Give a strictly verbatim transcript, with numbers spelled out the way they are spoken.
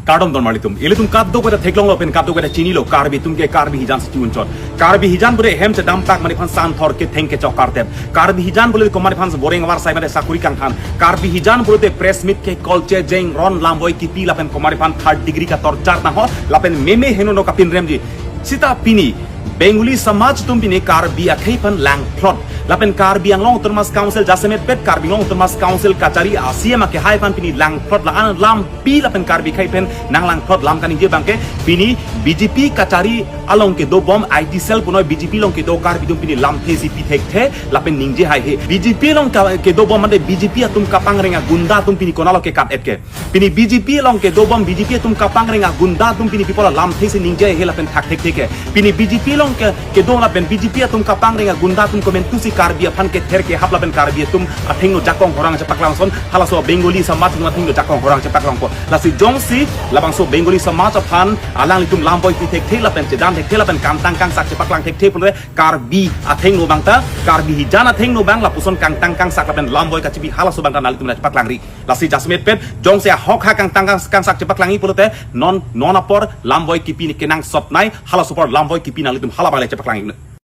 Kardom don marlitum. Ilitum kadokave ta theklonglo pen kadokave ta chinilo, Karbi atum ke Karbi hijan si chi-unchot. Karbi hijan pule hem chedam tak mani aphan santhor ketheng kechok kartep. Karbi hijan pule komat aphan boreng avar sai mate sakuri kangthan. Karbi hijan pulote press meet ke kolche jeng ron lamboi kipi lapen komat aphan third degree ka torture nangho lapen meme heno no kapinremji. Sita pini Bengali samaj atum pini Karbi akhei aphan langphlot. Lapen Karbi Anglong Autonomous Council jasemet pet Karbi Anglong Autonomous Council kachari a-C E M akehai aphan pini langphlot la-an lampi lapen Karbi akhei aphan nanglangphlot lam kaningje abangke pini B J P kachari along kedobom I T cell punoi B J P along kedo Karbi atum pini lamthe si pi thekthe lapen ningje haihe. B J P along ka-, kedobom mate B J P atum kapangreng agunda atum pini konatlo kekat-et ke. Pini B J P along kedobom B J P atum kapangreng agunda atum pini pi apot la lamthe si ningje haihe lapen thak thekthe ke. Pini B J P along ke, kedo lapen B J P atum kapangreng agunda atum komantusi Karbi aphan kether kehap lapen Karbi atum athengno jakong horang chepaklang ason halaso Bengali samaj atum athengno jakong horang chepaklangpo. Lasi jongsi labangso Bengali samaj aphan alanglitum lamboi pi thekthe lapen chedan thekthe lapen kangtang kangsak chepaklang thekthe pulote Karbi athengno abang ta, Karbi hijan athengno abang lapuson kangtang kangsak lapen lamboi kachipi halaso abang ta nanglitum chepaklangri. Lasi jasemet pet jongsi ahok ha kangtang kang-, kangsak chepaklangji pulote non, non apor lamboi kipi ni kenangsot nai, halaso apor lamboi kipi nanglitum hala abang le chepaklangji.